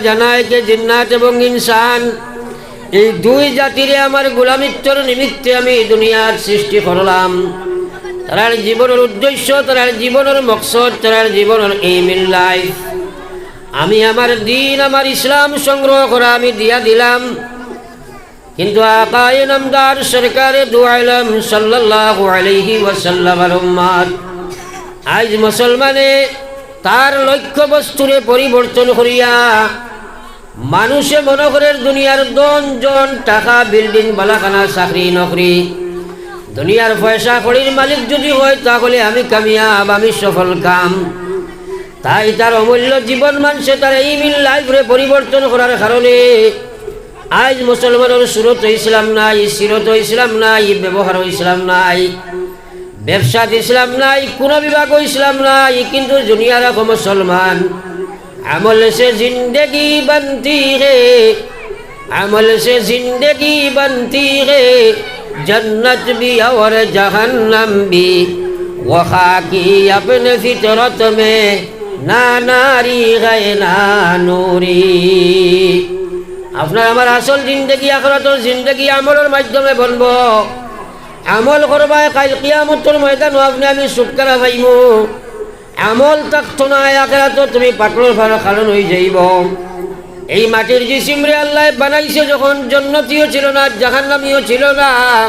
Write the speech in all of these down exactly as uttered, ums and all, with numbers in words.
জানায় যে জিন্নাত এবং ইনসান, এই দুই জাতিরে আমার গোলামিত্বর নিমিত্তে আমি দুনিয়াত সৃষ্টি করলাম। তারার জীবনর উদ্দেশ্য, তারার জীবনর মকসদ, তারার জীবনর aim in life, আমি আমার দ্বীন, আমার ইসলাম সংগ্রহ করা আমি দিয়া দিলাম। কিন্তু আকায়ে নামদার সরকারে দু আলম সাল্লাল্লাহু আলাইহি ওয়াসাল্লামর উম্মত, আইজ মুসলমানে তার লক্ষ্যবস্তুরে পরিবর্তন করিয়া মানুষে মনো করের দুনিয়ার ধন জন, টাকা, বিল্ডিং, বালাখানা, চাকরি, নকরি, দুনিয়ার পয়সা কড়ির মালিক যুদি অয়, তাহলে আমি কামিয়াব, আমি সফল কাম। তাই তার অমূল্য জীবন মানষে তার aim in life রে পরিবর্তন করার কারণে আইজ মুসলমানর সুরত ইসলাম নাই, সিরত ইসলাম নাই, ব্যবহার ইসলাম নাই, ব্যবসাত ইসলাম নাই, কুনো বিভাগও ইসলাম নাই, কিন্তু দুনিয়ার রাখো মুসলমান। عمل سے زندگی بنتی ہے, عمل سے زندگی بنتی ہے, جنت بھی اور جہنم بھی, وہ خاکی اپنے فطرت میں, না নারী গায় না নুরি। আপনার আমার আসল জিন্দেগি, আখিরাতর জিন্দেগি আমলর মাধ্যমে বনবো। আমল করবায়, কাইল কিয়ামতর ময়দানো আপনে আমি ছুটকারা পাইমু। আমল থাকতো নায়, আখিরাতো তুমি পাকড়র ফাড়া কারণ অইযাইবো। এই মাটির জিসিমরে আল্লায় বানাইছে যখন, জন্নতিও ছিল না, জাহান্নামিও ছিল না।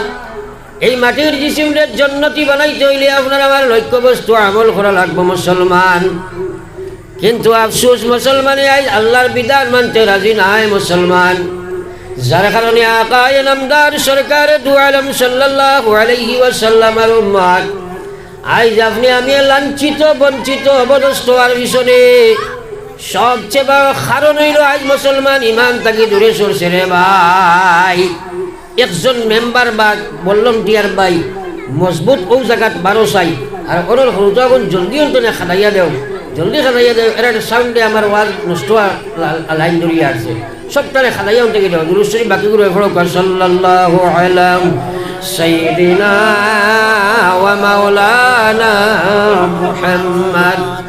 এই মাটির জিসিমরে জন্নতি বানাইতে অইলে আপনার আমার লক্ষ্যবস্তু আমল করা লাগবো মুসলমান। কিন্তু আফসোস, মুসলমানে আইজ আল্লার বিধান মানতে রাজি নায় মুসলমান। যার কারণে আকায়ে নামদার সরকারে দু আলম সাল্লাল্লাহু আলাইহি ওয়াসাল্লামর উম্মত, আইজ আপনে আমি লাঞ্ছিত, বঞ্চিত, অপদস্থ অওয়ার পিছনে সবচেয়ে বড় কারণ অইলো আইজ মুসলমান ইমান থাকি দূরে সরছে রে ভাই। একজন মেম্বার বা ভলান্টিয়ার ভাই মজবুত অউ জাগাত বারো চাই, আর অনর হুরুতা অগুন জলদি অন্তনে খেদাইয়া দেও, জলদি খেদাইয়া দেও, এরার সাউন্ডে আমার ওয়াজ নষ্ট অওয়ার লা-, লাইন ধরিয়া আছে। সবটারে খেদাইয়া অন্তনে দেও। দুরূদ শরীফ বাকি করে পড়ো, কও, সাল্লাল্লাহু আলা সাইয়্যিদিনা ওয়া মাওলানা মুহাম্মদ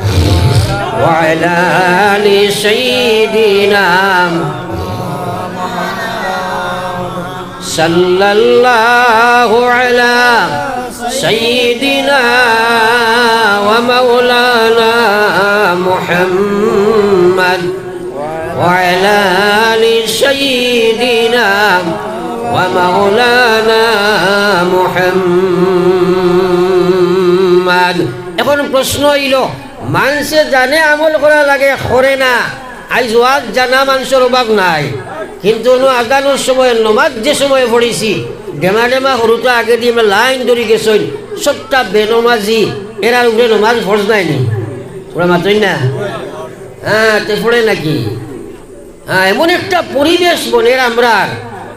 ওয়া আলা আলি সাইয়্যিদিনা সাল্লাল্লাহু আলা সাইয়্যিদিনা ওয়া মাওলানা মুহাম্মদ ওয়া আলা আলি সাইয়্যিদিনা ওয়া মাওলানা মুহাম্মদ। এখন প্রশ্ন অইলো, মানষে জানে আমল করা লাগে, করে না। আইজ ওয়াজ জানা মানষর অভাব নাই, কিন্তু অনো আজানর সময় নমাজ যে সময় পড়িছি, ডেমা ডেমা হুরুতা আগেদি আমরা লাইন ধরি গেছইন, সবটা বেনমাজি, এরার উপরে নমাজ ফরজ নায়নি? ওরা মাতইন না? হ্যাঁ, তে পড়ে নাকি? হ্যাঁ, এমন একটা পরিবেশ বনের আমরার,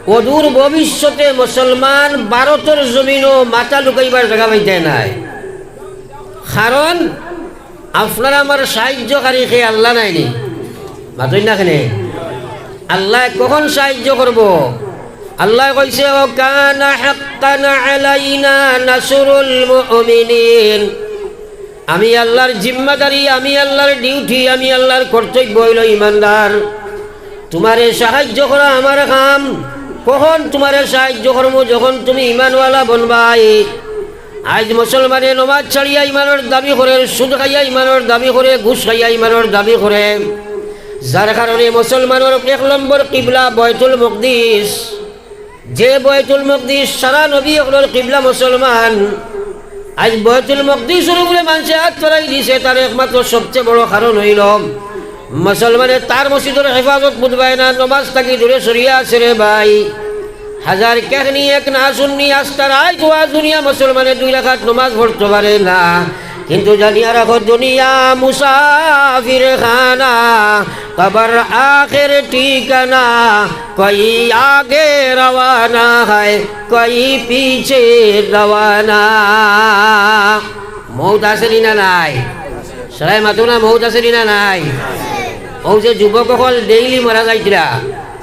অদূর ভবিষ্যতে মুসলমান ভারতর জমিনো মাথা লুকাইবার জাগা পাইতায় নায়। কারণ আপনার আমার সাহায্যকারী কে? আল্লা নায়নি? মাতইন না কেনে? আল্লায় কখন সাহায্য করবো? আল্লায় কইছে, "ওয়া কানা হাক্কান আলাইনা নাসরুল মুমিনিন।" আমি আল্লার জিম্মাদারি, আমি আল্লার ডিউটি, আমি আল্লার কর্তব্য অইলো ইমানদার। তুমারে সাহায্য করা আমার কাম। কখন তুমারে সাহায্য করমু? যখন তুমি ইমানওয়ালা বনবায়। আইজ মুসলমানে নমাজ ছাড়িয়া ইমানর দাবি করে, সুদ খাইয়া ইমানর দাবি করে, ঘুষ খাইয়া ইমানর দাবি করে, যার কারণে মুসলমানর এক নম্বর কিবলা বয়তুল মকদিস। যে বয়তুল মকদিস সারা নবী অকলর কিবলা মুসলমান, আইজ বয়তুল মকদিসর উপরে মানষে আত ফারাই দিছে, তার একমাত্র সবচেয়ে বড় কারণ অইলো মুসলমানে তার মসজিদর হেফাজত বুঝবায় না, নমাজ থাকি দূরে সরিয়া আছে রে ভাই। হাজার কেহনি এক না শুননি, আস্তা রাইত ওয়াজ হুনিয়া মুসলমানে দুই রাকাত নমাজ পড়তো পারে না। কিন্তু জানিয়া রাখো, দুনিয়া মুসাফির খানা, কবর আখের ঠিকানা, কই আগে রওয়ানা হয়, কই পিছে রওয়ানা। মউত আছে নি না নাই? সরাই মাতো না, মউত আছে নি না নাই? অউ যে যুবক অকল ডেইলি মারা যাইতরা,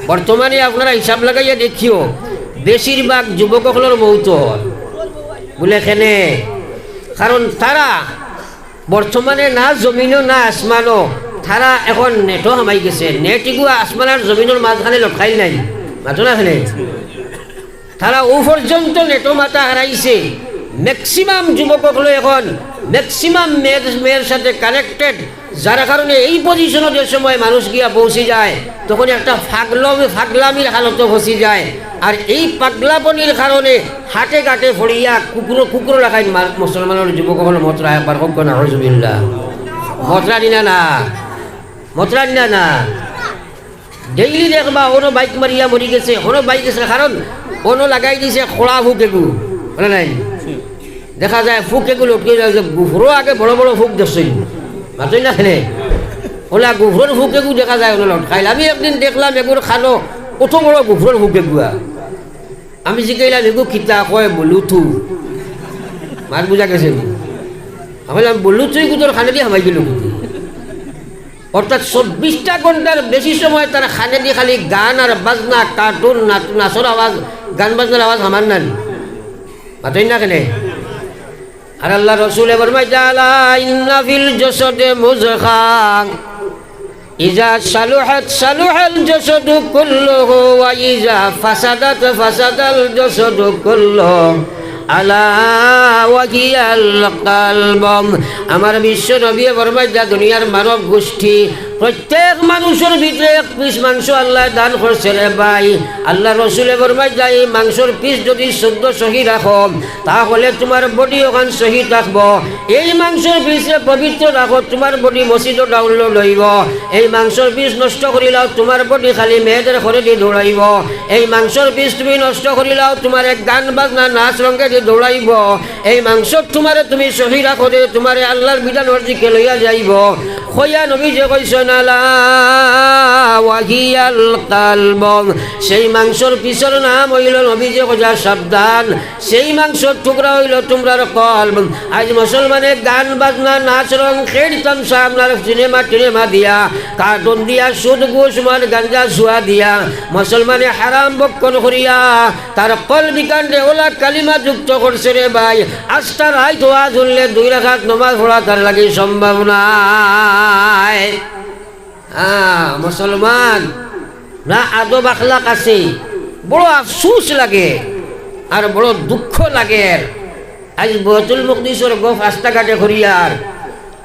বর্তমানে আপনারা হিসাব লাগাইয়া দেখিও, বেশিরভাগ যুবক অকলর মউত অর। বুলে কেনে? কারণ তারা বর্তমানে না জমিনো না আসমানো, তারা এখন নেটো হামাই গেছে, নেট ইগু আসমান আর জমিনর মাঝখানে লটকাইল নাই, মাতো না খেলে। তারা ও পর্যন্ত নেটো মাথা হারাইছে। ম্যাক্সিমাম যুবক অকল এখন ম্যাক্সিমাম মেয়ের মেয়ের সাথে কানেক্টেড, যার কারণে এই পজিশনে যে সময় মানুষ গিয়া পৌঁছি যায়, তখন একটা ফাগলম ফাগলামির হালতে ফসি যায়। আর এই পাগলাপনির কারণে হাটে ঘাটে ফড়িয়া কুকুর কুকুর লাখাইন মুসলমানর যুবক অকল মতরা একবার হোক না, হজুবিল্লা। মতরা নি না না, মতরা নি না না। ডেইলি দেখবা, অনো বাইক মারিয়া মরি গেছে, অনো বাইক গেছে, কারণ অনো লাগাই দিছে খোড়া ফুক এগু, বুঝলে নাই? দেখা যায় ফুক এগু লটকে যায়, যে গুফরো আগে বড় বড় ফুক দেখছইন, মাতই না খেলে। ওলা গুফরোর ফুক এগু দেখা যায়, অনো লটকাইল। আমি একদিন দেখলাম এগুর খানো অত বড় গুফরোর ফুক এগুয়া। আমি জিকাইলাম, "এগু কিতা?" কয়, "বুলুতু।" মাত বুঝা গেছে নি? আমি কইলাম, "বুলুতু এগু তোর খানেদি হামাই গেল কিতা?" অর্থাৎ চব্বিশটা ঘন্টার বেশি সময় তার খানেদি খালি গান আর বাজনা, কার্টুন, নাচ-, নাচর আওয়াজ, গান বাজনার আওয়াজ হামার নানি। মাতই না খেলে। আর আল্লাহ রসুলে ফরমাইতা, "আলা ইন্না ফিল জাসাদে মুজগা, ইজা সালুহাত সালুহাল জাসাদু কুল্লুহু, ওয়া ইজা ফাসাদাত ফাসাদাল জাসাদু কুল্লু, আলা ওয়া হিয়াল কালব।" আমার বিশ্ব নবী ফরমাইতা, দুনিয়ার মানব গোষ্ঠী, প্রত্যেক মানুষর ভিতরে এক পিস মাংস আল্লায় দান করছে রে ভাই। আল্লাহ রসুলে ফরমাইতা, এই মাংসর পিস যদি শুদ্ধ সহি রাখো, তাহলে তোমার বডি ওখান সহি থাকবো। এই মাংসর পিসরে পবিত্র রাখো, তোমার বডি মসজিদো ডাউনলোড অইবো। এই মাংসর পিস নষ্ট করিলাও, তোমার বডি খালি মেয়েদের ঘরেদি দৌড়াইবো। এই মাংসর পিস তুমি নষ্ট করিলাও, তোমার এক গান বাজনা নাচ রঙ্গেদি দৌড়াইবো। এই মাংস তোমারে তুমি সহি রাখো রে, তোমারে আল্লাহর বিধানর দিকে লইয়া যাইবো। কইয়া নবীজি কইছইন, "আলা ওয়া হিয়াল কালব।" সেই মাংসর পিসর নাম অইলো, নবীজি কইয়া, "সাবধান।" সেই মাংসর টুকরা অইলো তোমরার কলব। আইজ মুসলমানে গান বাজনা, নাচ রং, খেল তামশা, আপনার সিনেমা টিনেমা দিয়া, কার্টুন দিয়া, সুদ ঘুষ মদ গাঞ্জা জুয়া দিয়া মুসলমানে হারাম ভক্ষণ করিয়া তার কলব ইখানরে ওলা কালিমা যুক্ত করছে রে ভাই। আস্তা রাইত ওয়াজ হুনলে দুই রাকাত নমাজ পড়া তার লাগি সম্ভব নায়। আ, মুসলমান না আদব আখলাক আছে, বড় আফসুস লাগে আর বড় দুঃখ লাগের। আইজ বায়তুল মুকাদ্দাসর গফ আস্তা ঘাটে করিয়ার,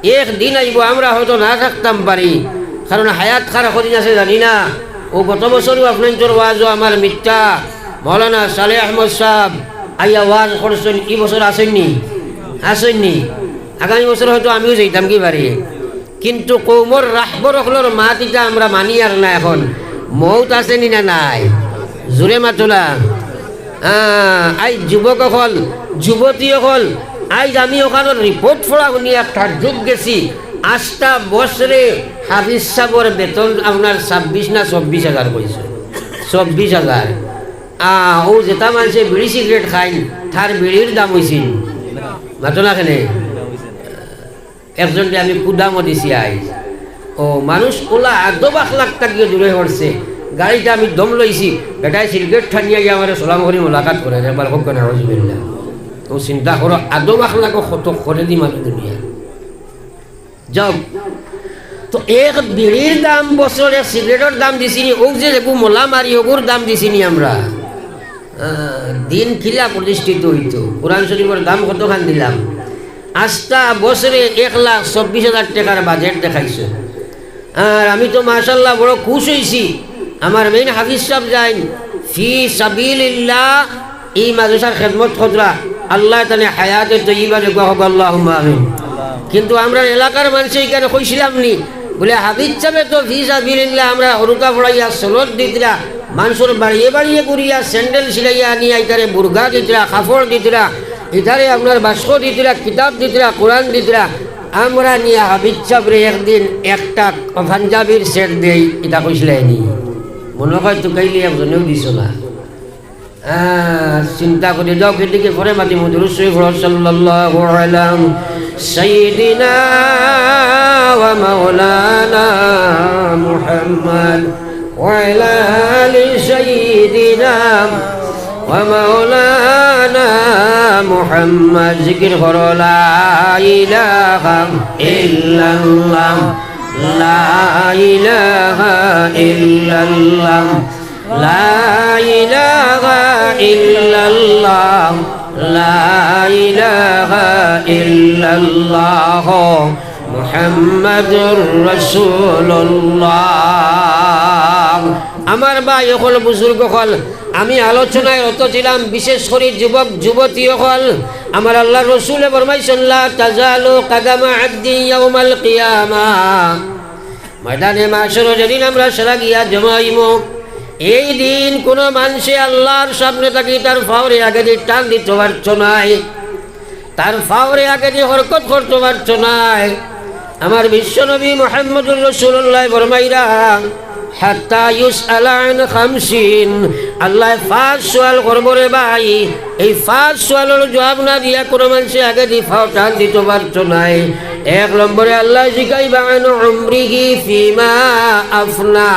এক দিন আইবো আমরা হয়তো না থাকতাম পারি, কারণ হায়াত কার কদিন আছে জানি না। ও গত বছরও আপনাইনতর ওয়াজো আমার মিত্তা মাওলানা সালেহ আহমদ সাহেব আইয়া ওয়াজ করছইন, ই বছর আছইন নি? আছইন নি? আগামী বছর হয়তো আমিও যাইতাম কি পারি। কিন্তু কওমর রাহবর অকলর মাত ইতা আমরা মানিয়ার না। এখন মউত আছে নি না নাই? জুরে মাতো না। আ, আইজ যুবক অকল, যুবতী অকল, আইজ আমি ওখানোর রিপোর্ট পড়া হুনিয়া তাজ্জুব গেছি। আস্তা বছরে হাফিজ সাবর বেতন আপনার ছাব্বিশ না চব্বিশ হাজার কইছে, চব্বিশ হাজার। আ, ও যেতা মানষে বিড়ি সিগারেট খাইন, তার বিড়ির দাম অইছিল, মাতো না কেনে? একজনরে আমি কুদামও দিছি আইজ। ও মানুষ ওলা আদব আখলাক থাকিও দূরে হরছে। গাড়িটা আমি দম লইছি, বেটায় সিগারেট টানিয়া গিয়া আমারে সালাম করি মোলাকাত করে, একবার হোক না, নাউজুবিল্লাহ। তো চিন্তা করো, আদব আখলাকও কত করে দি মানুষ দুনিয়া। যাও, তো এক বিড়ির দাম বছরে, এক সিগারেটর দাম দিছি নি, ও যে এগু মোলা মারি, ওগুর দাম দিছি নি আমরা। আহ, দিন কিলা প্রতিষ্ঠিত অইতো? কোরআন শরীফর দাম কতখান দিলাম? আস্তা বছরে এক লাখ চব্বিশ হাজার টেকার বাজেট দেখাইছে। আর আমি তো মাশাআল্লাহ বড় খুশ অইছি। আমার মেইন হাফিজ সাব যাইন ফি সাবিলিল্লাহ, ই মাদ্রাসার খেদমত কররা, আল্লায় তানে হায়াতে তৈয়বা দেউক্কা, কউক্কা আল্লাহুম্মা আমিন। কিন্তু আমরার এলাকার মানষে ইখান কইছিলাম নি, বুলে হাফিজ সাবে তো ফি সাবিলিল্লাহ আমরার হুরুতা পড়াইয়া সনদ দিতরা, মানষর বাড়িয়ে বাড়িয়ে ঘুরিয়া স্যান্ডেল সিলাইয়া আনিয়া ইতারে বুরকা দিতরা, কাপড় দিতরা, ইতারে আপনার বাস্ক দিতরা, কিতাব দিতরা, কোরআন দিতরা। আমরা নিয়া হাফিজ সাবরে একদিন একটা পাঞ্জাবির সেট দেই, ইতা কইছিলায় নি? মনো কয় তুকাইলে একজনেও দিছো না। আহ, চিন্তা করি যাও, কেদিকে পরে মাতি মধুর সই পড়ো, সাল্লাল্লাহু আলা সাইয়্যিদিনা ওয়া মাওলানা মুহাম্মদ ওয়া আলা আলি সাইয়্যিদিনা ওয়া মাওলানা মুহাম্মদ। জিকির করো, লা ইলাহা ইল্লাল্লাহ। لا إله إلا الله، لا إله إلا الله، لا إله إلا الله، محمد رسول الله। আমার ভাই অকল, বুজুর্গ অকল, আমি আলোচনায় রত ছিলাম, বিশেষ করি যুবক যুবতী অকল। আমার আল্লাহর রসুলে ফরমাইছইন, لا تزول قدم عبد يوم القيامة। ময়দানে মাশরো যেদিন আমরা সারা গিয়া জমা অইমু, এই দিন কুনু মানষে আল্লাহর সামনে থাকি তার পাওরে আগেদি টান দিতো পারতো নায়, তার পাওরে আগেদি হরকত করতো পারতো নায়। আমার বিশ্বনবী মুহাম্মদুর রাসূলুল্লাহ ফরমাইরা, حتى يسأل عن خمس। আল্লায় পাঁচ সওয়াল করবো রে ভাই, এই পাঁচ সওয়ালর জুয়াব না দিয়া কুনু মানষে আগেদি পাও টান দিতো পারতো নায়। এক নম্বরে আল্লায় জিকাইবা, عن عمره فيما أفنى।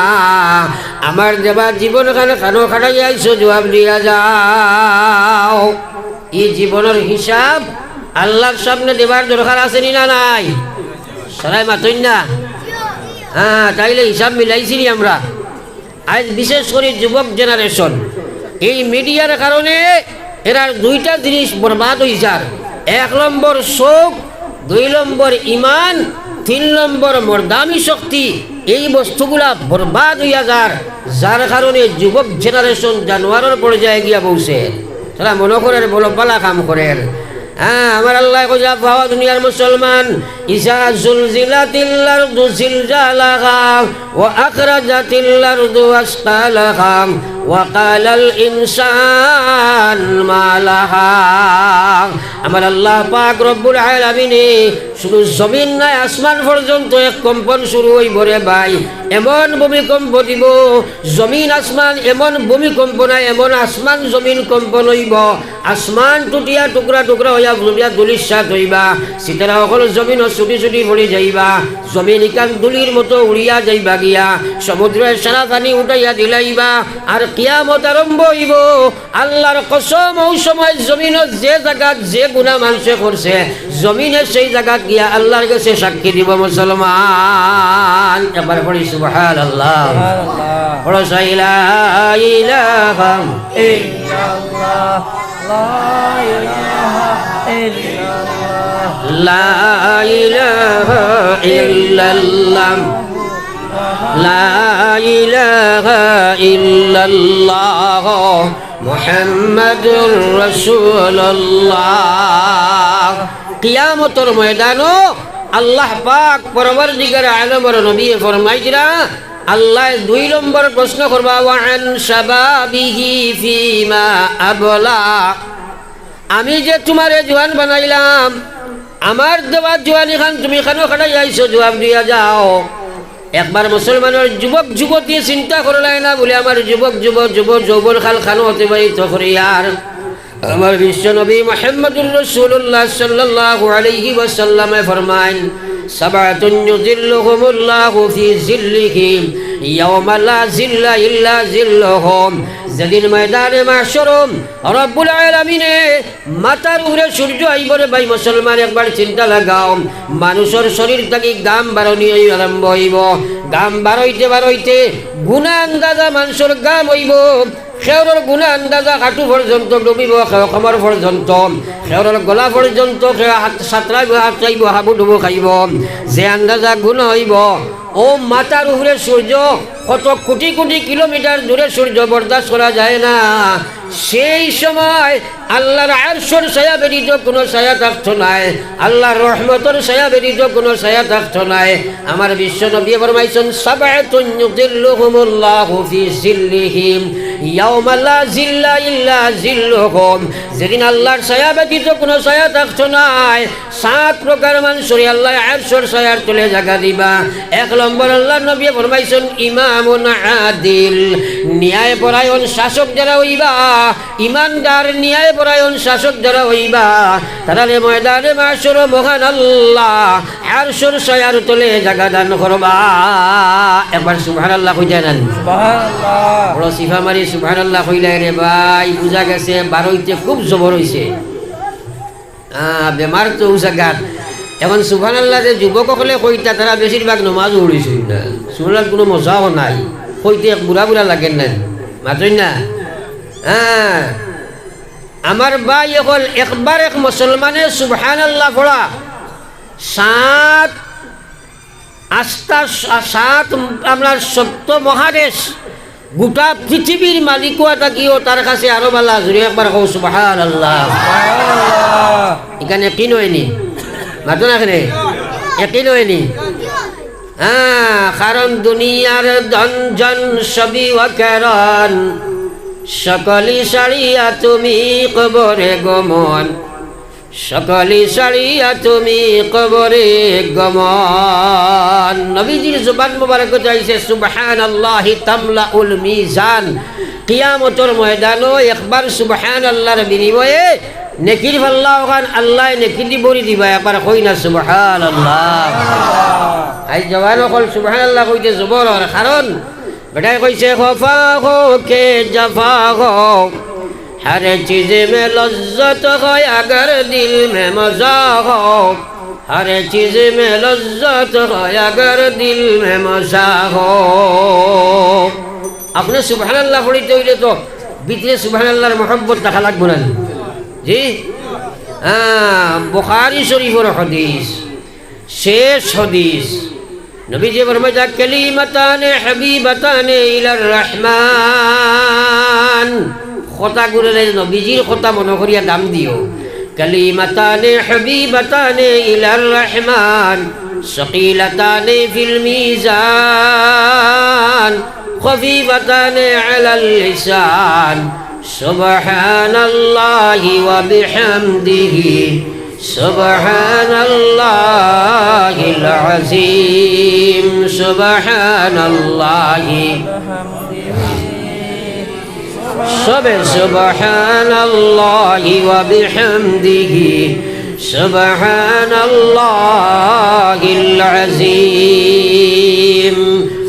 আমার দেওয়া জীবন খান খানো খাটাইয়া আইছো, জুয়াব দিয়া যাও। ই জীবনর হিসাব আল্লাহর সামনে দেবার দরকার আছে নি না নাই? সারায় মাতইন না। হ্যাঁ, তাইলে হিসাব মিলাইছি নি আমরা? আইজ বিশেষ করি যুবক generation, এই মিডিয়ার কারণে এরার দুইটা জিনিস বরবাদ অইযার। এক নম্বর চউখ, দুই নম্বর ইমান, তিন নম্বর মর্দানি শক্তি। এই বস্তুগুলা বরবাদ অইয়া যার, যার কারণে যুবক generation জানোয়ারর পর্যায়ে গিয়া পৌঁছে। তারা মনো করের বড় ভালা কাম করের। হ্যাঁ, আমার আল্লায় কইরা, পাওয়া দুনিয়ার মুসলমান, إذا زلزلت الأرض زلزالها وأخرجت الأرض أثقالها وقال الإنسان ما لها। আমার আল্লাহ পাক রব্বুল আলামিনে শুধু জমিন নায়, আসমান পর্যন্ত এক কম্পন শুরু অইবো রে ভাই। এমন ভূমিকম্প দিবো, জমিন আসমান এমন ভূমিকম্প নায়, এমন আসমান জমিন কম্পন অইবো, আসমান টুটিয়া টুকরা টুকরা অইয়া পুড়িয়া ধুলিস্যাৎ অইবা, সিতারা অকল জমিনো ছুটি ছুটি পড়ি যাইবা, জমিন ইখান ধুলির মতো উড়িয়া যাইবা গিয়া, সমুদ্রর সারা পানি উঠাইয়া দিলাইবা। আর কিয়ামত আরম্ভ অইবো। আল্লাহর কসম, অউ সময় জমিনো যে জাগাত যে গুনা মানষে করছে, জমিনে সেই জাগাত গিয়া আল্লাহর গেছে সাক্ষী দিবো মুসলমান। একবার পড়ি সুবহানাল্লাহ। সুবহানাল্লাহ। পড়ো, لا إله إلا الله، لا إله إلا الله، لا إله إلا الله، لا إله إلا الله، محمد رسول الله। কিয়ামতর ময়দানো আল্লাহ পাক পরওয়ারদিগারে আলমর নবী ফরমাইরা, আল্লায় দুই নম্বর প্রশ্ন করবা, وعن شبابه فيما أبلى। আমি যে তুমারে জুয়ান বানাইলাম, আমার দেওয়া জুয়ানি খান তুমি খানো খাটাই আইছো, জুয়াব দিয়া যাও। একবার মুসলমানর যুবক যুবতী চিন্তা করলায় না বুলে, আমার যুবক যুবক যুব যৌবন কাল খানো অতিবাহিত করিয়ার। আমার বিশ্ব নবী মুহাম্মদুর রাসূলুল্লাহ সাল্লাল্লাহু আলাইহি ওয়াসাল্লামে ফরমাইন, سبعة يظلهم الله في ظله يوم لا ظل إلا ظله। যেদিন ময়দানে মাশরো রব্বুল আলামিনে মাথার উপরে সূর্য আইবো রে ভাই মুসলমান, একবার চিন্তা লাগাও। মানুষর শরীর থাকি ঘাম বারনি আরম্ভ অইবো। ঘাম বারইতে বারইতে গুনা আন্দাজা মানষর ঘাম অইবো। কেউরর গুনা আন্দাজা হাঁটু পর্যন্ত ডুবিবো, কেউ কোমর পর্যন্ত, কেউরর গলা পর্যন্ত, কেউ হাত সাঁতরাইবো, হাতরাইবো, হাবুডুবু খাইবো। যে আন্দাজা গুনা অইবো, অউ মাথার উপরে সূর্য, কত কোটি কোটি কিলোমিটার দূরে সূর্য বরদাস্ত করা যায় না। সেই সময় আল্লাহর আরশর ছায়া ব্যতীত কুনু ছায়া থাকতো নায়, আল্লাহর রহমতর ছায়া ব্যতীত কুনু ছায়া থাকতো নায়। আমার বিশ্ব নবী ফরমাইছইন, سبعة يظلهم الله في ظله يوم لا ظل إلا ظله। যেদিন আল্লাহর ছায়া ব্যতীত কুনু ছায়া থাকতো নায়, সাত প্রকার মানষরে আল্লায় আরশর ছায়ার তলে জাগা দিবা। এক নম্বর আল্লাহর নবী ফরমাইছইন, إمام عادل, ন্যায় পরায়ণ শাসক যারা অইবা, ইমানদার ন্যায় পরায়ণ শাসক যারা অইবা, তারারে ময়দানে মাশরো মহান আল্লাহ আরশর ছায়ার তলে জাগা দান করবা। একবার সুবহানাল্লাহ কইতা নানি? সুবহানাল্লাহ। বড় চিফা মারি সুবহানাল্লাহ কইলায় রে ভাই, বুঝা গেছে বারইতে খুব জবর অইছে। আহ, বেমার তো অউ জাগাত। এখন সুবহানাল্লাহ যে যুবক অকলে কইতা, তারা বেশিরভাগ নমাজ পড়ছইন না। সুবহানাল্লাহর কুনু মজাও নাই, কইতে এক বুড়া বুড়া লাগের না, মাতইন না? হ্যাঁ, আমার ভাই অকল, একবার এক মুসলমানে সুবহানাল্লাহ পড়া, সাত আস্তা স-, সাত আপনার সপ্ত মহাদেশ, গোটা পৃথিবীর মালিক অওয়া থাকিও তার কাছে আরো ভালা। জুরে একবার কও সুবহানাল্লাহ। ইখান একিন অয়নি? মাতো না কেনে? একিন অয়নি? হ্যাঁ, কারণ দুনিয়ার ধন জন সবই অকারণ, সকলি ছাড়িয়া তুমি কবরে গমন। সকলি ছাড়িয়া তুমি কবরে গমন। নবীজির জবান মোবারক আইছে, "সুবহানাল্লাহি তামলাউল মিজান।" কিয়ামতর ময়দানো একবার সুবহানাল্লাহর বিনিময়ে নেকির পাল্লা অখান আল্লায় নেকি দি ভরি দিবা। একবার কই না সুবহানাল্লাহ। আইজ জওয়ান অকল সুবহানাল্লাহ কইতে জবর অর, কারণ বেটায় কইছে, "খফা হো কে জফা হো, হর চিজ মে লজ্জত হো, অগর দিল মে মজা হো, হর চিজ মে লজ্জত হো, অগর দিল মে মজা হো।" আপনে সুবহানাল্লাহ পড়িতে অইলে তো ভিতরে সুবহানাল্লাহর মহব্বত থাকা লাগবো না নি? জি? হ্যাঁ, বুখারী শরীফর হাদিস, শেষ হাদিস। নবীজি ফরমাইতা, "কালিমাতানে হাবিবাতানে ইলার রহমান।" কথাগুলোরে নবীজির কথা মনো করিয়া দাম দিও। "কালিমাতানে হাবিবাতানে ইলার রহমান, সকিলাতানে ফিল মিজান, খফিফাতানে আলাল লিসান, সুবহানাল্লাহি ওয়া বিহামদিহি।" سبحان الله العظيم، سبحان الله। সবে سبحان الله وبحمده، سبحان الله العظيم।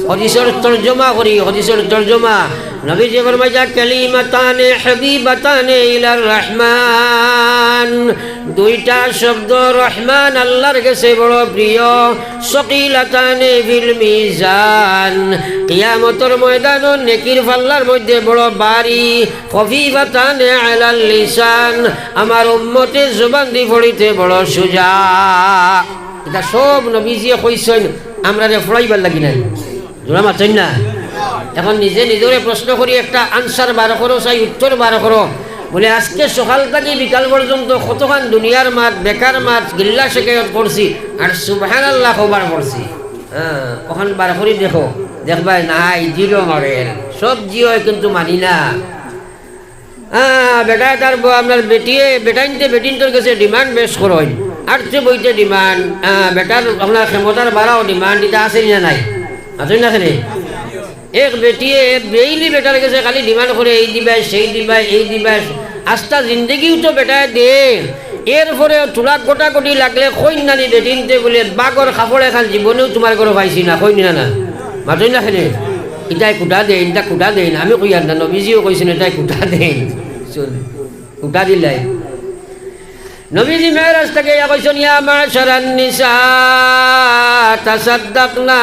হাদিসর তর্জমা করি, হাদিসর তর্জমা। নবীজি ফরমাইতা, "কালিমাতানে হাবিবাতানে ইলার রহমান।" দুইটা শব্দ রহমান আল্লাহর গেছে বড় প্রিয়। সকিলাতানে ফিল মিজান, কিয়ামতর ময়দানো নেকির পাল্লার মধ্যে বড় ভারী। খফিফাতানে আলাল লিসান, আমার উম্মতে জবান দি পড়িতে বড় সুজা। ইতা সব নবীজিয়ে কইছইন, আমরারে পড়াইবার লাগি নায়। জোরে মাতইন না। এখন নিজে নিজরে প্রশ্ন করি, একটা answer বার করো, চাই উত্তর বার করো। বলে, আজকে সকাল থাকি বিকাল পর্যন্ত কতখান দুনিয়ার মাত, বেকার মাত, গিল্লা শেকায়ত করছি, আর সুবহানাল্লাহ কবার পড়ছি। হ্যাঁ, অখান বার করি দেখো, দেখবায় নাই, জিরো মারের। সব জি অয়, কিন্তু মানি না। আহ, বেটায় তার ব-, আপনার বেটিয়ে, বেটাইন্তে বেটিন্তর গেছে demand বেশ করইন। আটতে বইতে demand, আহ, বেটার আপনার ক্ষমতার বাড়াও demand, ইতা আছে নি না নাই? আছে না এখানে? এক বেটিয়ে বেইলি বেটার গেছে খালি demand করে, "এই দিবায়, সেই দিবায়, এই দিবায়।" আস্তা জিন্দেগিও তো বেটায় দে। এরপরে তুলাক গটাগটি লাগলে কইন নানি বেটিন্তে বলে, "বাগর কাপড় এখান জীবনেও তুমার ঘরো পাইছি না", কইন না না? মাতইন না কেনে? ইতায় কুটা দেইন, ইতা কুটা দেইন। আমি কইয়ার না, নবীজিও কইছইন, ইতায় কুটা দেইন। চল, কুটা দিলাই। নবীজি মেরাজ থাকি আইয়া কইছইন, "ইয়া মাশারান নিসা, তাসাদ্দাকনা।"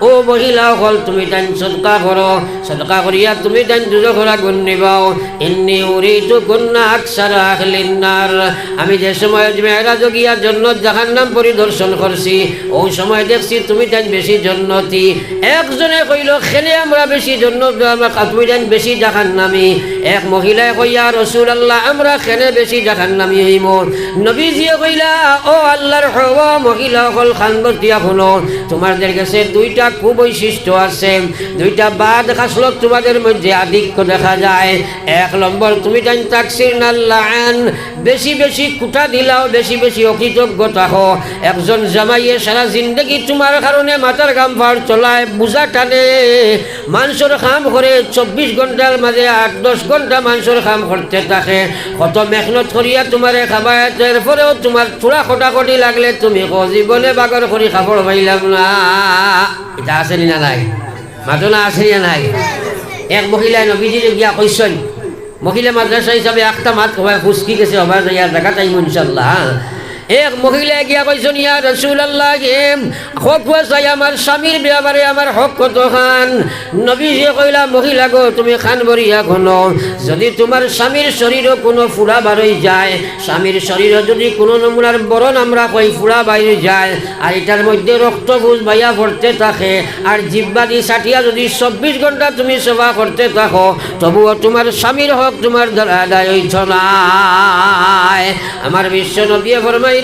ও মহিলা অকল, তুমি তাইন সদকা করো, সদকা করিয়া তুমি তাইন দুজখর আগুন নিবাও। ইন্নি উরিতুকুন্না আকসারা আহলিন নার। আমি যে সময় মেরাজো গিয়া জন্নত জাহান্নাম পরিদর্শন করছি, অউ সময় দেখছি তুমি তাইন বেশি জন্নতি। একজনে কইলো, "কেনে আমরা বেশি জন্নত, আমরা কা-, তুমি তাইন বেশি জাহান্নামি?" এক মহিলায় কয়, "ইয়া রাসূলুল্লাহ, আমরা কেনে বেশি জাহান্নামি অইমু?" নবীজিয়ে কইলা, "ও আল্লাহর হওয়া মহিলা অকল, কান দিয়া হুনো, তুমাদের গেছে দুইটা কুবৈশিষ্ট্য আছে, দুইটা বাদ খাসলত তুমাদের মধ্যে আধিক্য দেখা যায়। এক নম্বর, তুমি তাইন তাকসির নাল লাআন, বেশি বেশি কুটা দিলাও, বেশি বেশি অকৃতজ্ঞ থাকো। একজন জামাইয়ে সারা জিন্দেগি তুমার কারণে মাথার ঘাম পাওর তলায় বুঝা টানে, মানষর কাম করে, চব্বিশ ঘন্টার মাঝে আট দশ ঘন্টা মানষর কাম করতে থাকে, কত মেহনত করিয়া তুমারে খাবায়, এরপরেও তুমার থুড়া কটাকটি লাগলে তুমি কও, 'জীবনে বাগর করি কাপড় পাইলাম না।'" ইতা আছে নি না নাই? মাতো না, আছে নি না নাই? এক মহিলায় নবীজিরে গিয়া কইছইন, মহিলা মাদ্রাসা হিসাবে আখতা মাত হবায় ফুসকি গেছে, হবায় যাইয়া জাগাত আইমু ইনশাআল্লাহ, হ্যাঁ। এক মহিলায় গিয়া কইছইন, "ইয়া রাসূলুল্লাহ, হে হক ওয়াসাই, আমার স্বামীর ব্যাপারে আমার হক কতখান?" নবীজিয়ে কইলা, "মহিলা গো, তুমি কান ভরিয়া হুনো, যদি তুমার স্বামীর শরীরো কুনু ফুড়া বারই যায়, স্বামীর শরীরো যদি কুনু নমুনার বড় নামরা কই ফুড়া বারই যায়, আর ইটার মধ্যে রক্তপুঞ্জ বাইয়া পড়তে থাকে, আর জিব্বাদি ছাটিয়া যদি চব্বিশ ঘন্টা তুমি সেবা করতে থাকো, তবুও তুমার স্বামীর হক তুমার দ্বারা আদায় অইতো নায়।" আমার বিশ্ব নবীয়ে ফরমাইরা,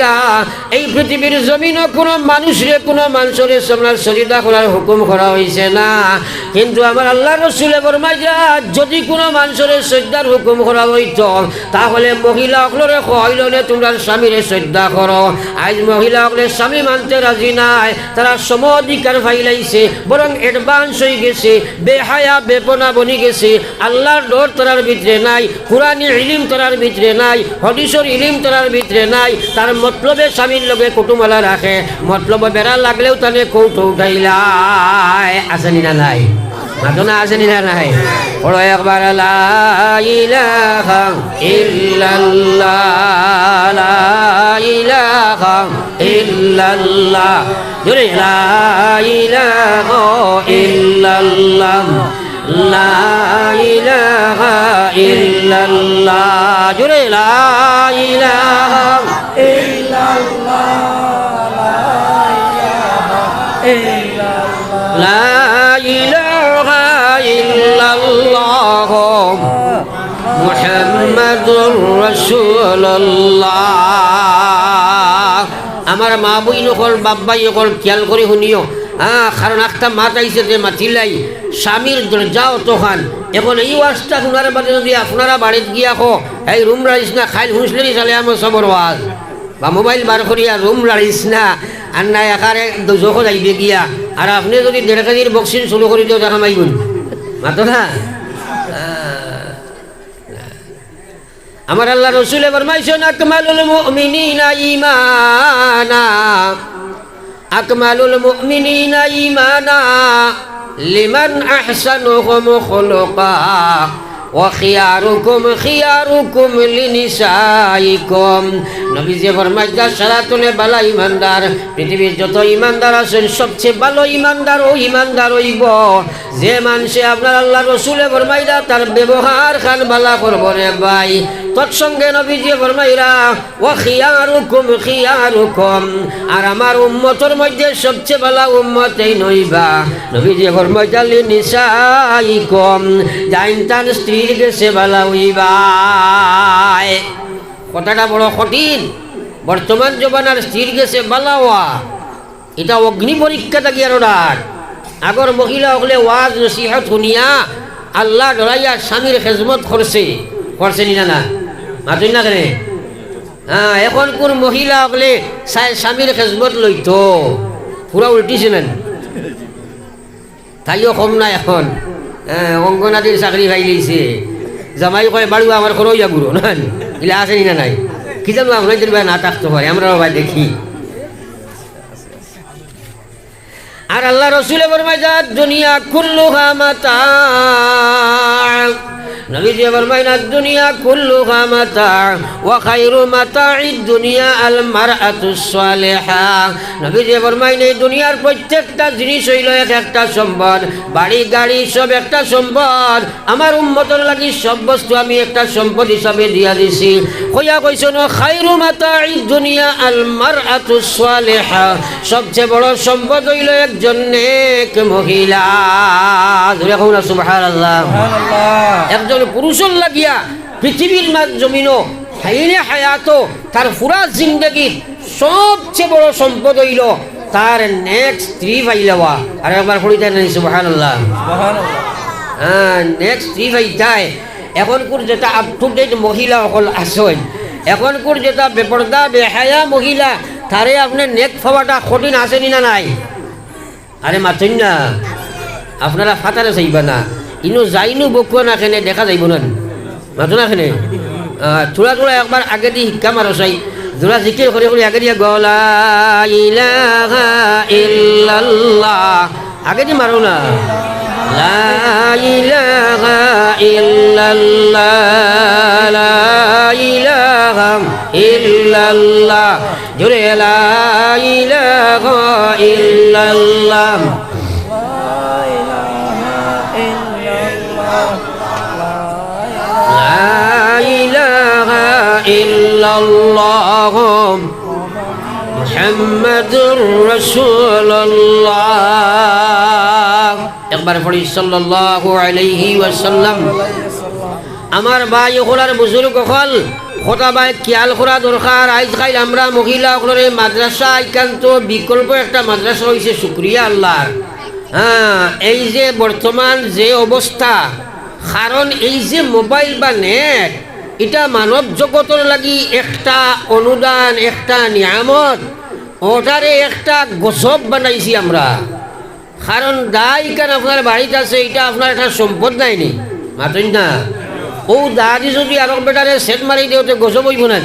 এই পৃথিবীর জমিনো কুনু মানুষরে, কুনু মানষরে আপনার সজদা করার হুকুম করা অইছে না, কিন্তু আমার আল্লার রসুলে ফরমাইরা, যদি কুনু মানষরে সজদার হুকুম করা অইতো, তাহলে মহিলা অকলরে কইলো নে, তুমরার স্বামীরে সজদা করো। আইজ মহিলা অকলে স্বামী মানতে রাজি নায়, তারা সম অধিকার পাইলাইছে, বরং advance অইগেছে, বেহায়া বেপনা বনিগেছে। আল্লার ডর তারার ভিতরে নাই, কুরআনি ইলিম তারার ভিতরে নাই, হাদিসর ইলিম তারার ভিতরে নাই, তার মতলবে স্বামীর লগে কুটুমালা রাখে, মতলবে বেড়া লাগলেও তানে কৌটো উঠাইলায়। আছে নি না নাই? মাতো না, আছে নি না নাই? পড়ো একবার, লা ইলাহা ইল্লাল্লাহ, লা ইলাহা ইল্লাল্লাহ। জোরে, লা ইলাহা ইল্লাল্লাহ, লা ইলাহা ইল্লাল্লাহ। জোরে, লা ইলাহা ইল্লাল্লাহ, লা ইলাহা ইল্লাল্লাহ। লা ইলাহা ইল্লাল্লাহ, মুহাম্মাদুর রাসূলুল্লাহ। আমার মা বইন অকল, বাপ ভাই অকল, খিয়াল করি হুনিও, হ্যাঁ, কারণ একটা মাত আইছে যে মাতিলাই, স্বামীর দরজা অতখান। এখন এই ওয়াজটা হুনার বাদে যদি আপনারা বাড়িত গিয়া কো, "এই রুম রাড়িস না, খাইল হুঁসলেরি সালে আমার সবর ওয়াজ", বা মোবাইল বার করিয়া "রুম রাড়িস না, আর না একারে দুজখো যাইবে গিয়া", আর আপনে যদি দেড় কেজির বক্সিং শুরু করি দেও, দেখা মাইগুন মাতো না। আহ, আমার আল্লার রসুলে ফরমাইছইন, "আকমালুল মুমিনিনা ঈমানা, আকমালুল মুমিনিনা ঈমানা, লিমান আহসানুহুম খুলুকা, ওয়া খিয়ারুকুম খিয়ারুকুম লিনিসাইকুম।" নবীজিয়ে ফরমাইরা, সারাতনে বালা ইমানদার, পৃথিবীর যত ইমানদার আছইন, সবচে ভালো ইমানদার অউ ইমানদার অইবো যে মানষে আপনার আল্লার রসুলে ফরমাইরা তার ব্যবহার খান বালা করবো রে ভাই। তৎসঙ্গে নবীজিয়ে ফরমাইরা, "ওয়া খিয়ারুকুম খিয়ারুকুম", আর আমার উম্মতর মধ্যে সবচে বালা উম্মত এইন অইবা। নবীজিয়ে ফরমাইরা, "লিনিসাইকুম", যাইন তান স্ত্রীর গেছে বালা অইবা। কথাটা বড় কঠিন। বর্তমান জমানার স্ত্রীর গেছে বালা অওয়া, ইটা অগ্নি পরীক্ষা থাকি আরো ডাক। আগর মহিলা অকলে ওয়াজ নসিহত হুনিয়া আল্লা ডরাইয়া স্বামীর খেজমত করছে, করছে নি না, না? মাতইন না কেনে? হ্যাঁ, এখনকুর মহিলা অকলে চায় স্বামীর খেজমত লইতো, পুরা উল্টিছে না নি? তাইও কম না এখন। হ্যাঁ, অঙ্গনাদির চাকরি পাইলিছে। জামাই কয়, "বাড়ুয়া আমার করো ইয়া গুরু", না নি? ইলা আছে নি না নাই? কি জানো, আপনার যদি না থাকতে পারে, আমরা ভাই দেখি। আর আল্লা রসুলে ফরমাইরা, "দুনিয়া কুল্লুহা মাতা।" নবীজিয়ে ফরমাইরা, "দুনিয়া কুল্লুহা মাতা, ওয়া খায়রু মাতা'আদ দুনিয়া আল মারআতুস সালিহা।" নবীজিয়ে ফরমাইরা, এই দুনিয়ার প্রত্যেকটা জিনিস অইলো এক একটা সম্পদ, বাড়ি গাড়ি সব একটা সম্পদ। আমার উম্মতর লাগি সব বস্তু আমি একটা সম্পদ হিসাবে দিয়া দিছি। কইয়া কইছইন, "ওয়া খায়রু মাতা'আদ দুনিয়া আল মারআতুস সালিহা।" সবচে বড় সম্পদ অইলো একজন নেক মহিলা। জোরে কও না সুবহানাল্লাহ। সুবহানাল্লাহ। একজন পুরুষর লাগিয়া পৃথিবীর মাঝ জমিনো হাইনে হায়াতো তার পুরা জিন্দেগির সবচে বড় সম্পদ অইলো তার নেক স্ত্রী পাইলাওয়া। আর একবার পড়ি দেন সুবহানাল্লাহ। সুবহানাল্লাহ। হ্যাঁ, নেক স্ত্রী পাইতায়। এখনকুর যেটা up to date মহিলা অকল আছইন, এখনকুর যেটা বেপর্দা বেহায়া মহিলা, তারে আপনে নেক পাওয়াটা কঠিন, আছে নি না নাই? আরে মাতইন না, আপনারা ফাতারে চাইবা না, ইনো যাইনু বকুয়া না কেনে দেখা যাইবো না নি? মাতো না কেনে? আহ, থুড়া থুড়া একবার আগেদি হিক্কা মারো চাই, জোরা জিকির করি করি আগেদি গলা ইলাহা ইল্লাল্লাহ। আগেদি মারো না। লা ইলাহা ইল্লাল্লাহ, লা ইলাহা ইল্লাল্লাহ। لا إله إلا الله محمد رسول الله। একবার পড়ি সাল্লাল্লাহু আলাইহি ওয়াসাল্লাম। আমার ভাই অকল আর বুজুর্গ অকল, কথা ভাই খিয়াল করা দরকার। আইজ কাইল আমরা মহিলা অকলরে মাদ্রাসা, ইখান তো বিকল্প একটা মাদ্রাসা অইছে, শুকরিয়া আল্লাহর। হ্যাঁ, এই যে বর্তমান যে অবস্থা, কারণ এই যে মোবাইল বা নেট, ইটা মানব জগতর লাগি একটা অনুদান, একটা নিয়ামত, ওটারে একটা গজব বানাইছি আমরা। কারণ দায় ইখান আপনার বাড়িত আছে, ইটা আপনার একটা সম্পদ নায়নি, মাতইন না? অউ দাদি যদি আরক বেটারে সেট মারি দেয়, তে গজব অইবো না?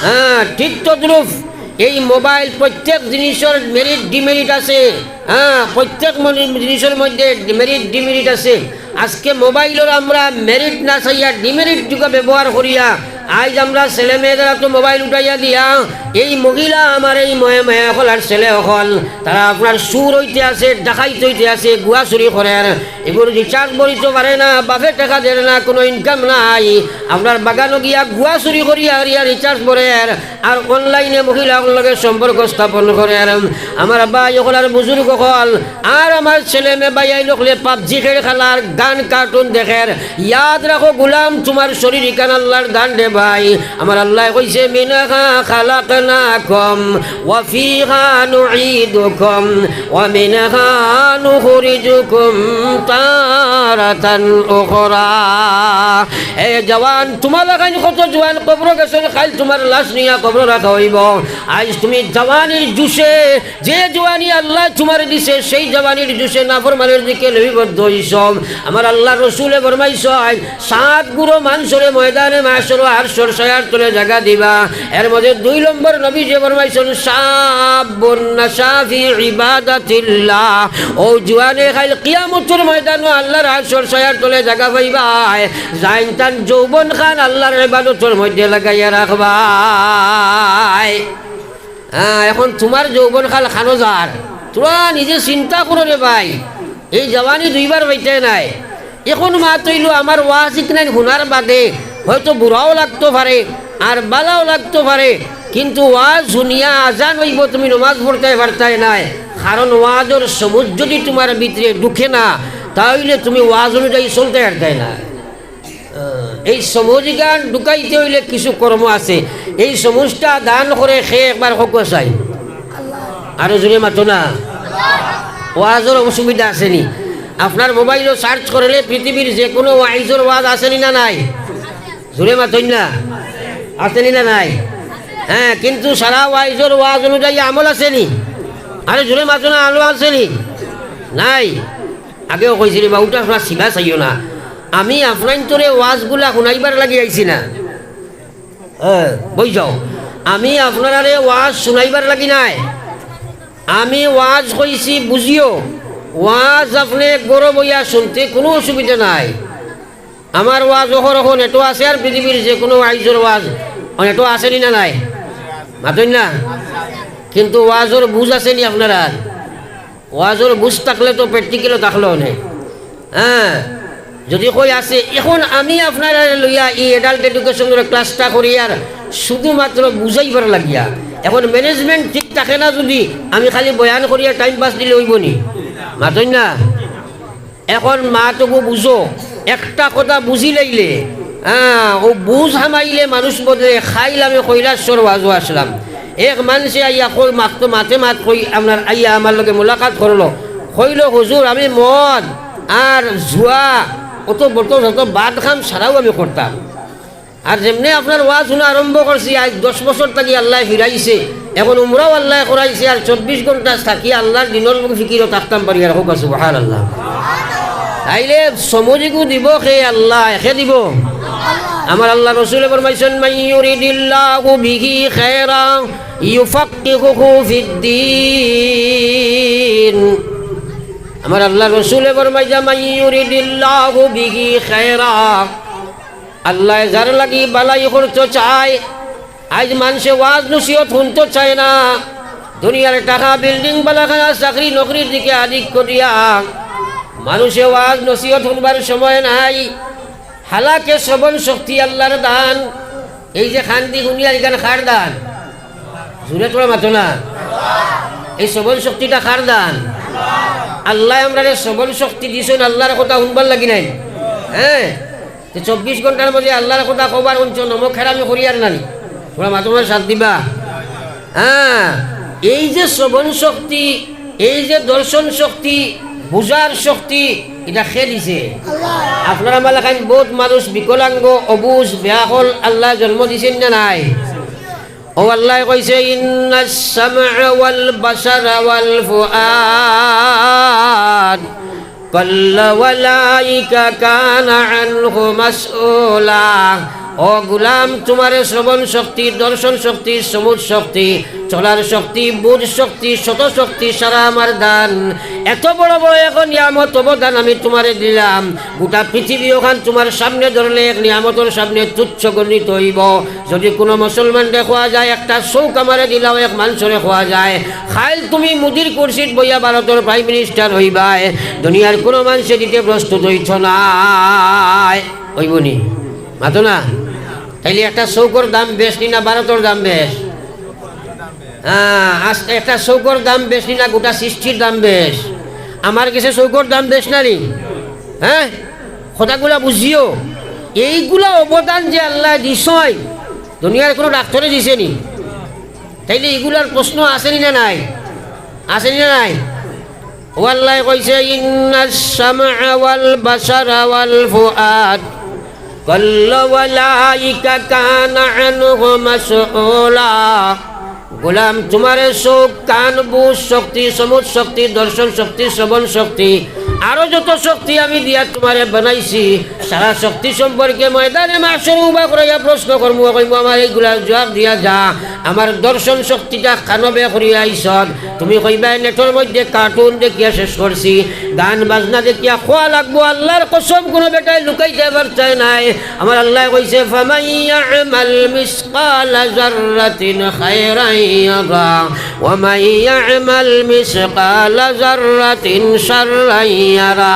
হ্যাঁ, ঠিক তদ্রূপ এই মোবাইল, প্রত্যেক জিনিসর মেরিট ডিমেরিট আছে। হ্যাঁ, প্রত্যেক মনি-, জিনিসর মধ্যে মেরিট ডিমেরিট আছে। আজকে মোবাইলর আমরা মেরিট না চাইয়া ডিমেরিট যুগে ব্যবহার করিয়া, আইজ আমরা ছেলে মেয়েরা তো মোবাইল উঠাইয়া দিয়া, এই মহিলা আমার এই ময়ে ময়ে অকল আর ছেলে অকল, তারা আপনার চুর অইতে আছে, ডাকাইত অইতে আছে, গুয়া চুরি করের, এগুর রিচার্জ ভরিতো পারে না, বাপে টেকা দের না, কুনু ইনকাম নাই, আপনার বাগানো গিয়া গুয়া চুরি করিয়া আরিয়া রিচার্জ ভরের, আর অনলাইনে মহিলা অকলর লগে সম্পর্ক স্থাপন করের। আমার ভাই অকল আর বুজুর্গ অকল, আর আমার ছেলে মেয়ে ভাইয়াইন অকলে পাবজি খেল খেলার, গান কার্টুন দেখের। ইয়াদ রাখো গুলাম, তুমার শরীর ইখান আল্লাহর দান রে ভাই। আমার আল্লায় কইছে, منها خلقناكم وفيها نعيدكم ومنها نخرجكم تارة أخرى। এ জওয়ান, তুমার লাখান কত জওয়ান কবরো গেছইন, কাইল তুমার লাশ নিয়া কবরো রাখা অইবো। আইজ তুমি জওয়ানির জোশে, যে জওয়ানি আল্লায় তুমারে দিছে, সেই জওয়ানির জোশে নাফরমানির দিকে লিপিবদ্ধ অইছো। আমার আল্লাহর রসুলে ফরমাইছইন, সাত গুরু মানষরে ময়দানে মাহশরো আরশর ছায়ার তলে জাগা দিবা। এর মধ্যে দুই নম্বর নবীজিয়ে ফরমাইছইন, شاب نشأ في عبادة الله। অউ জওয়ানে কাইল কিয়ামতর ময়দানো আল্লাহর আরশর ছায়ার তলে জাগা পাইবায়, যেইন তান যৌবনখান আল্লাহর ইবাদতর মধ্যে লাগাইয়া রাখবায়। হ্যাঁ, এখন তুমার যৌবনকাল কানো যার, তুমরা নিজে চিন্তা করো রে ভাই। এই জওয়ানি দুইবার পাইতায় নায়। এখন মাত অইলো, আমার ওয়াজ ইখান হুনার বাদে হয়তো বুরাও লাগতো পারে, আর বালাও লাগতো পারে, কিন্তু ওয়াজ হুনিয়া আজান অইবো, তুমি নমাজ পড়তায় পারতায় নায়। কারণ ওয়াজর সমুজ যদি তুমার ভিতরে ঢুকে না, তা অইলে তুমি ওয়াজ অনুযায়ী চলতায় পারতায় নায়। আহ, এই সমুজ ইখান ঢুকাইতে অইলে কিছু কর্ম আছে। এই সমুজটা দান করে কে একবার কউক্কা চাই। আরো জোরে মাতো না। ওয়াজর অসুবিধা আছেনি? আপনার মোবাইলো সার্চ করলে পৃথিবীর যে কুনু ওয়াইজর ওয়াজ আছেনি না নাই? জোরে মাতইন না। আছেনি না নাই? হ্যাঁ, কিন্তু সারা ওয়াইজর ওয়াজ অনুযায়ী আমল আছেনি? আরে জোরে মাতো না, আমল আছেনি? নাই। আগেও কইছি রে বা, উটা আপনারা সিবা চাইও না। আমি আপনাইন্তরে ওয়াজগুলা হুনাইবার লাগি আইছি না। হ্যাঁ, বই যাও। আমি আপনারারে ওয়াজ হুনাইবার লাগি নায়। আমি ওয়াজ কইছি বুঝিও। ওয়াজ আপনে ঘরো বইয়া হুনতে কুনু অসুবিধা নাই। আমার ওয়াজ অখন অখন এটো আছে, আর পৃথিবীর যে কুনু ওয়াইজর ওয়াজ অখন এটো আছেনি না নাই? মাতইন না। কিন্তু ওয়াজর বুঝ আছেনি আপনারার? ওয়াজর বুঝ থাকলে তো প্র্যাকটিক্যালও থাকলো অনে। হ্যাঁ, যদি কই আছে, এখন আমি আপনারারে লইয়া এই অ্যাডাল্ট এডুকেশনর ক্লাসটা করি আর শুধুমাত্র বুঝাইবার লাগিয়া। এখন ম্যানেজমেন্ট ঠিক থাকে না, যদি আমি খালি বয়ান করিয়া টাইম পাস দিলে অইবো নি? মাতইন না। এখন মাতগু বুঝো, একটা কথা বুঝি লাইলে, হ্যাঁ, অউ বুঝ হামাইলে মানুষ বদলে। কাইল আমি কৈলাসর ওয়াজো আছলাম, এক মানষে আইয়া কই, মাততে মাতে মাত কই, আপনার আইয়া আমার লগে মুলাকাত করলো, কইলো, "হুজুর, আমি মদ আর জুয়া, অত বত যত বাদ কাম সারাও আমি করতাম।" আর যেমনে আপনার ওয়াজ হুনা আরম্ভ করছি, আইজ দশ বছর থাকি আল্লায় ফিরাইছে, এখন উমরাও আল্লায় করাইছে, আর চব্বিশ ঘন্টা থাকি আল্লার দিনর ফিকিরো থাকতাম পারি, আর কউক্কা সুবহানাল্লাহ। তাইলে সমুজগু দিবো কে? আল্লায়। কে দিবো? আমার আল্লার রসুলে ফরমাইছইন, من يرد الله به خيرا يفقهه في الدين। আমার আল্লার রসুলে ফরমাইছইন, من يرد الله به خيرا। আল্লায় যার লাগি বালাই করতো চায়। আইজ মানষে ওয়াজ নসিহত হুনতো চায় না, দুনিয়ার টাকা, বিল্ডিং, বালাখানা, চাকরি, নকরির দিকে আধিক্য দিয়া মানুষে ওয়াজ নসিহত হুনবার সময় নাই। হালাকে শ্রবণ শক্তি আল্লাহর দান। এই যে কান দি হুনিয়ার, ইখান কার দান? জুরে তোরা মাতো না। এই শ্রবণ শক্তিটা কার দান? আল্লায় আমরারে শ্রবণ শক্তি দিছইন আল্লাহর কথা হুনবার লাগি নায় নি? হ্যাঁ, তো চব্বিশ ঘন্টার মধ্যে আল্লাহর কথা কবার হুনছো, নমক হেরামি করিয়ার না নি? তোরা মাতো না, সাথ দিবা। হ্যাঁ, এই যে শ্রবণ শক্তি, এই যে দর্শন শক্তি, বুঝার শক্তি, ইটা কে দিছে? আপনারা মালাখান বহুত মানুষ বিকলাঙ্গ, অবুঝ, বেআকল আল্লায় জন্ম দিছইন না নাই? ও আল্লায় কইছে, "ইন্নাস সামআ ওয়াল বাসারা ওয়াল ফুআদ কুল্লু উলাইকা কানা আনহু মাসউলা।" ও গুলাম, তুমারে শ্রবণ শক্তি, দর্শন শক্তি, সমুজ শক্তি, চলার শক্তি, বুঝ শক্তি, শত শক্তি সারা আমার দান। এত বড় বড় এক নিয়ামত অবদান আমি তুমারে দিলাম, গোটা পৃথিবী অখান তুমার সামনে ধরলে এক নিয়ামতর সামনে তুচ্ছ গণিত অইবো। যদি কুনু মুসলমানরে কওয়া যায়, "একটা চউখ আমারে দিলাও", এক মানষরে কওয়া যায়, "কাইল তুমি মুদির কুরসিত বইয়া ভারতর প্রাইম মিনিস্টার অইবায়, দুনিয়ার কুনু মানষে দিতে প্রস্তুত অইতো নায়", অইবো নি? মাতো না। তাইলে একটা চউখর দাম বেশ নি না ভারতর দাম বেশ? হ্যাঁ, আজ একটা চউখর দাম বেশ নি না গোটা সৃষ্টির দাম বেশ? আমার গেছে চউখর দাম বেশ না নি? হ্যাঁ, কথাগুলা বুঝিও। এইগুলা অবদান যে আল্লায় দিছইন, দুনিয়ার কুনু ডাক্তরে দিছে নি? তাইলে ইগুলার প্রশ্ন আছে নি না নাই? আছে নি না নাই? ও আল্লায় কইছে, "ইন্নাস সামআ ওয়াল বাসারা ওয়াল ফুআদ কুল্লু উলাইকা কানা আনহু মাসউলা।" গোলাম, তুমারে চউখ, কান, বুঝ শক্তি, সমুজ শক্তি, দর্শন শক্তি, শ্রবণ শক্তি, আরো যত শক্তি আমি দিয়া তুমারে বানাইছি, সারা শক্তি সম্পর্কে ময়দানে মাহশর উবা করাইয়া প্রশ্ন করমু, কইমু, "আমার এইগুলার জুয়াব দিয়া যা, আমার দর্শন শক্তিটা কানো বে করিয়া আইছত?" তুমি কইবায়, "নেটর মধ্যে কার্টুন দেখিয়া শেষ করছি, গান বাজনা দেখিয়া খোয়া লাগবো।" আল্লাহর কসম, কুনু বেটায় লুকাইতে পারতায় নায়। আমার আল্লায় কইছে, "ফামান ইয়া'মাল মিসকালা যাররাতিন খায়রান ইয়ারা, ওয়া মান ইয়া'মাল মিসকালা যাররাতিন শাররান ইয়ারা।"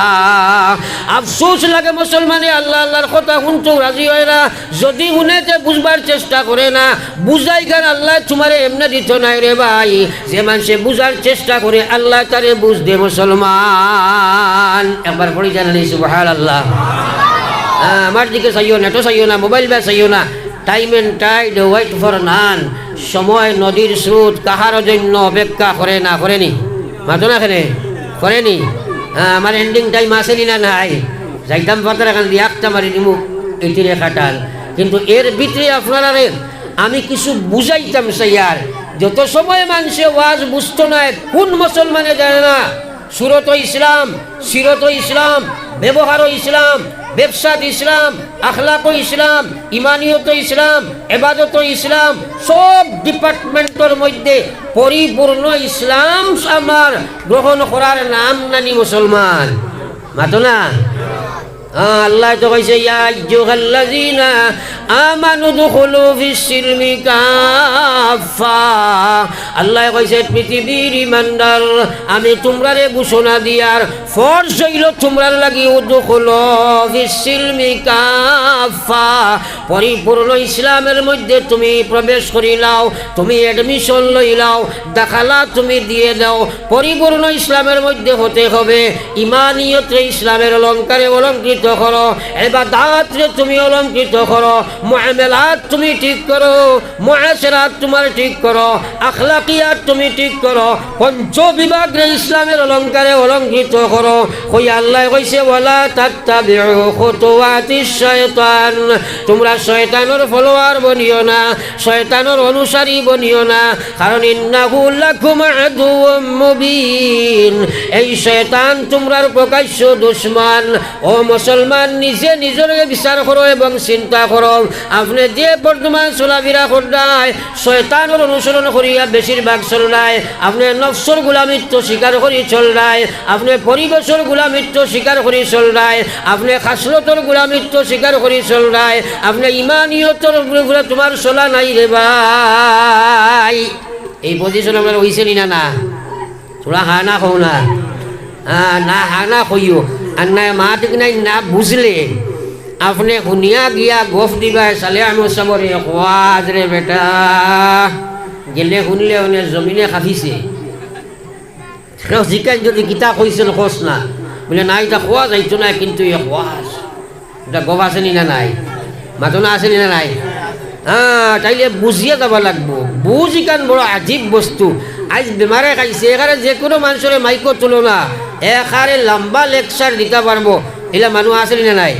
আফসোস লাগে মুসলমানে আল্লাহ, আল্লাহর কথা হুনতেও রাজি অয় না। যদি হুনে তে বুঝবার চেষ্টা করে না, বুঝা ইখান আল্লায় তুমারে এমনে দিতো নায় রে ভাই। যে মানষে বুঝার চেষ্টা করে, আল্লায় তারে বুঝ দে মুসলমান। একবার পড়ি জানানি সুবহানাল্লাহ। হ্যাঁ, আমার দিকে চাইও, নেটো চাইও না, মোবাইল বা চাইও না। Time and tide wait for none। সময় নদীর স্রোত কাহারও জন্য অপেক্ষা করে না, করে নি? মাতো না কেনে? করে নি? হ্যাঁ, আমার ending time আছে নি না নাই? যাইতাম পাতার এখান দিয়া একটা মারি দিমু, ইতিরে কাটাল। কিন্তু এর ভিতরে আপনারারে আমি কিছু বুঝাইতাম চাইয়ার। যত সময় মানষে ওয়াজ বুঝতো নায়, কুন মুসলমানে জানে না সুরত ইসলাম, সিরত ইসলাম, ব্যবহার ইসলাম, ব্যবসাত ইসলাম, আখলাক ইসলাম, ইমানিয়ত ইসলাম, এবাদত ইসলাম, সব departmentর মধ্যে পরিপূর্ণ ইসলাম আমার গ্রহণ করার নাম নানি মুসলমান। মাতো না? হ্যাঁ, আল্লায় তো কইছে, "ইয়া আইয়ুহাল্লাযীনা আমানু উদখুলু ফিস সিলমি কাফফা।" আল্লায় কইছে, "পৃথিবীর ইমানদার, আমি তুমরারে ঘোষণা দিয়ার, ফরজ অইলো তুমরার লাগি, উদখুলু ফিস সিলমি কাফফা, পরিপূর্ণ ইসলামের মধ্যে তুমি প্রবেশ করিলাও, তুমি admission লইলাও, দাখালা তুমি দিয়ে দাও।" পরিপূর্ণ ইসলামের মধ্যে হতে হবে। ইমানিয়তরে ইসলামের অলংকারে অলংকৃত করো, এবাদাতরে তুমি অলংকৃত করো, মুআমালাত তুমি ঠিক করো, মুআশারাত তুমার ঠিক করো, আখলাকিয়াত তুমি ঠিক করো, পঞ্চ বিভাগরে ইসলামের অলংকারে অলংকৃত করো। কই আল্লায় কইছে, "ওয়ালা তাত্তাবিউ খুতুওয়াতিশ শায়তান।" তুমরা শয়তানর follower বনিও না, শয়তানর অনুসারী বনিও না। কারণ ইন্নাহু লাকুম আদুউম মুবিন, এই শয়তান তুমরার প্রকাশ্য দুশমন। ও মুসলমান, নিজে নিজরে বিচার করো এবং চিন্তা করো। আপনে যে বর্তমান চলাফিরা কররায়, শয়তানর অনুসরণ করিয়া বেশিরভাগ চলরায়। আপনে নফসর গুলামিত্ব স্বীকার করি চলরায়। আপনে পরিবেশর গুলামিত্ব স্বীকার করি চলরায়। আপনে খাসলতর গুলামিত্ব স্বীকার করি চলরায়। আপনে ইমানিয়তর উপরে তুমার চলা নাই রে ভাই। এই পজিশন আপনার অইছে নি না? না, থুড়া হা না কও না। হ্যাঁ, না, হা না কইও। আর না, মাত ঠিক নাই, না বুঝলে আপনে হুনিয়া গিয়া গফ দিবায় সালে আহমদ সাবরে, "এক ওয়াজ রে বেটা।" গেলে হুনলে অনে জমিনে কাঁপিছে। কেউ জিকাইন যদি কিতা কইছইন কস না, বুলে, "না, ইটা কওয়া যাইতো না, কিন্তু এক ওয়াজ।" ইটা গফ আছে নি না নাই? মাতো না আছে নি না নাই? হ্যাঁ, তাইলে বুঝিয়া যাওয়া লাগবো। বুঝ ইখান বড় আজীব বস্তু। আইজ বেমারে খাইছে, এখানে যে কোনো মানুষরে মাইকো তুলো না, এখানে লম্বা লেকচার দিতা পারবো, ইলা মানুষ আছে নি না নাই?